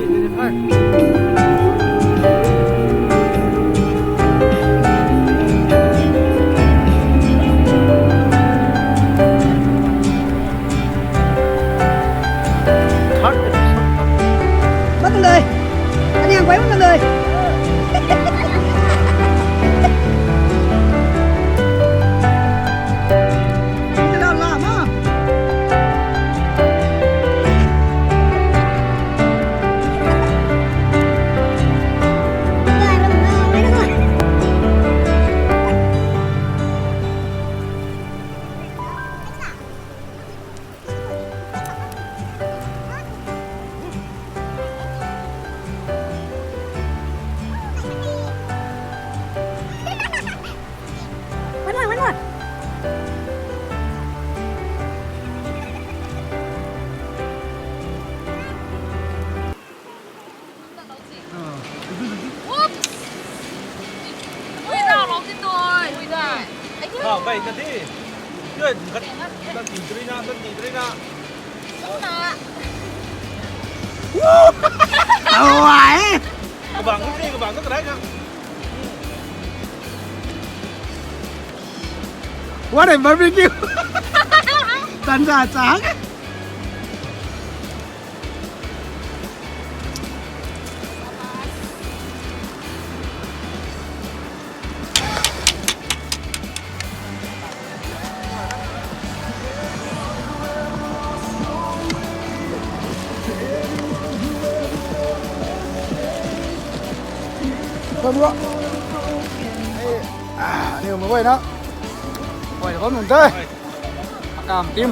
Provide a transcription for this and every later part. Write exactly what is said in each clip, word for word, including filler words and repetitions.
Bak kan dei. Aniang pai bak kan dei. One more, one more. Whoops! Ui da, lou di tui. Ui da. Ai, ui. Hau, kai ka di. Yun, ka, ka di tui na, ka di tui na. Lou na. Woo! Au, ai. Kabang ni, kabang ka try ka. What a barbecue! Tan sa chang. Bro. Ai, ah, ni mei guayna. Guayna bam nunc tei. Akam team.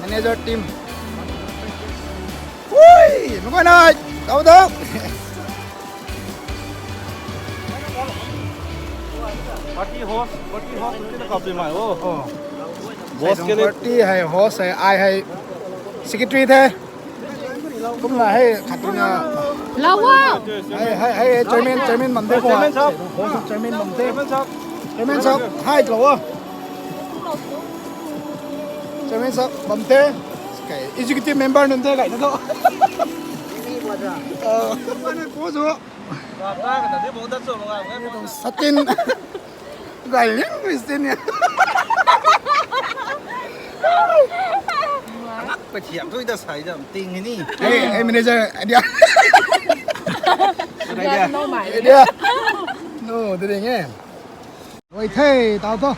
Manager team. Ui, mei guayna. Tau tau. Party host, party host, party na kapui mai o. Oh. Boss ke liye. Party hei, host hei, ai hei secretary the. Kumna hei khat na. Lawa. Hei, hei, hei, chairman, chairman bam the. Chairman sahab. Host chairman bam the. Chairman sahab. Chairman sahab, hi, lawa. Chairman sahab bam the. Okay, executive member nunc the, kai na tho. Oh. Satin. Gay liang Christian ya. Anak pathiam thu ita sai dam ting ni. Hey, hey, manager, idea. Idea. Idea. No, ding e. Oi the, tau tho.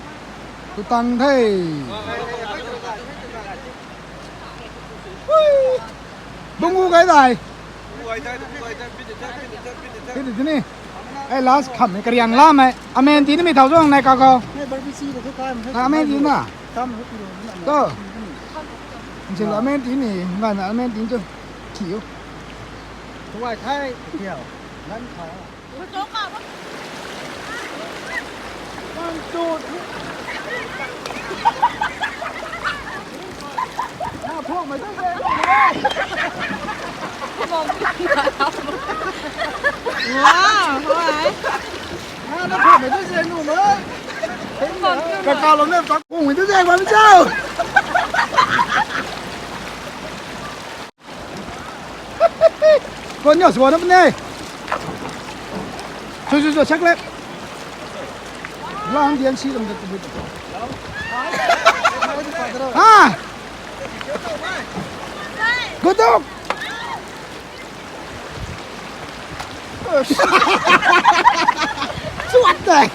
Tu tang the. Bung gu kai dai. Pini tini. Ai last kham ni kariang lam e. Amen ti ni mi thau zong nai ka ko. Na amen ti na. To. Nchil amen ti ni, ngai na amen ti chu. Thiu. Tuai thai. Thiu. Lan thau. Wow, hoai. Kakalo ne pak kung tu zai bam chau. Kon nyo swan na ne. Chu chu chu, chocolate. Lang dian si lam de. Ah. Good dog. Chuat dai.